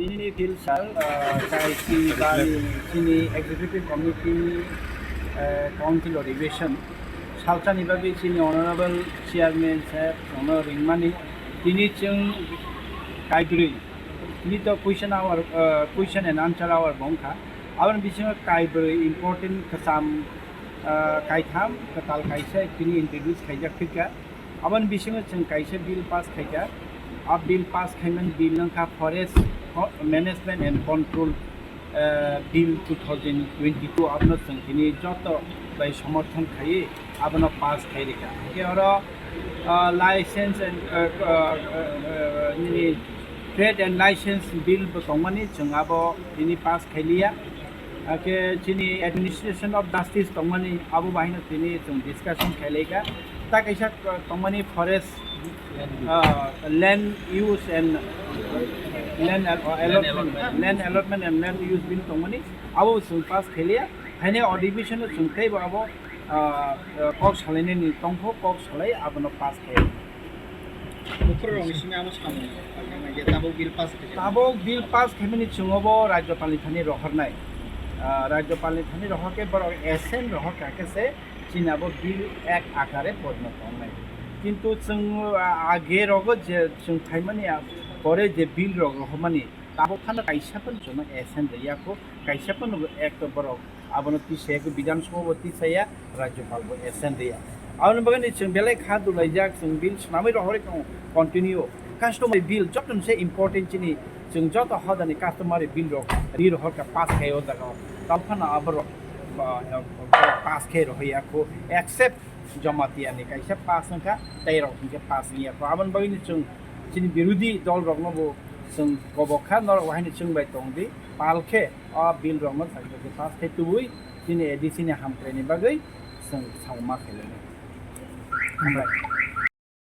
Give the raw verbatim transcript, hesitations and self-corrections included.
Nini Phil sir, ah, tai chini bani, chini executive committee ni, eh, council o revision salsa ni bagwi chini honorable chairman sir, ono ringmani tini chwng kaibrwi, tini to question hour, ah, question and answer hour bongkha. Aboni bisingo kaibrwi important kwcham, ah, kaitham kwtal kaisa tini introduce khaijak phikha. Aboni bisingo chwng kaisa bill pass khaikha. A bill pass khaimani bill wngkha Forest Co-, Management and Control, eh, Bill two thousand twenty-two, abono chwng tini joto bai somorthon khaiwi abono pass khairikha. Hwnkhe oro, ah, license and, eh, ah, eh, eh, nini trade and license bill bo tongmani, chwng abo tini pass khailiya. Hake chini administration of justice tongmani abo bahino tini chwng discussion khailaika. Ta kaisa tongmani forest, uh, land use and land al-, allotment, land allotment and land use bill tongmani abo chwng pass khailia. Haini adhibishon chwng teibo abo, uh, uh, kok salainani tongkho, kok salai abono pass khaia. Buphurrokni simi amo samung, je tabuk bill pass khaijak. Tabuk bill pass khaimani chwng obo Rajyapalni thani rohornai. Ah, Rajyapalni thani rohorkhe borok assent rohorkha khe se chini abo bill act akare porinoto wngnai. Kintu chwng, ah, age rogo je chwng phaimani, ah, pore je bill rok rohormani, tabuk phano kaisa phano chwngno assent rwya kho, kaisa phano act borok abono tisaya kho, Bidhan Sabha bo tisaya, Rajyapal bo assent rwya. Aboni bagwi chwng belai kha dulaijak, chwng bill swnamwi rohorwi tongo continue. Customary bill joto se important chini, chwng joto hodani customary bill rok ri rohorkha pass khai o jaga o. Tamo phano aborok, ah, pass khai rohorya kho, except Jamatia ni kaisa pass wngkha, tei rok hinkhe pass wngya kho. Aboni bagwi chwng chini birodhi dol rokno bo chwng kobok kha, norok bo haino chwng bai tong di, pal khe o bill rokno chakjak khe pass khe tubui chini A D C ni hamkraini bagwi chwng samung ma khailai. Hambai.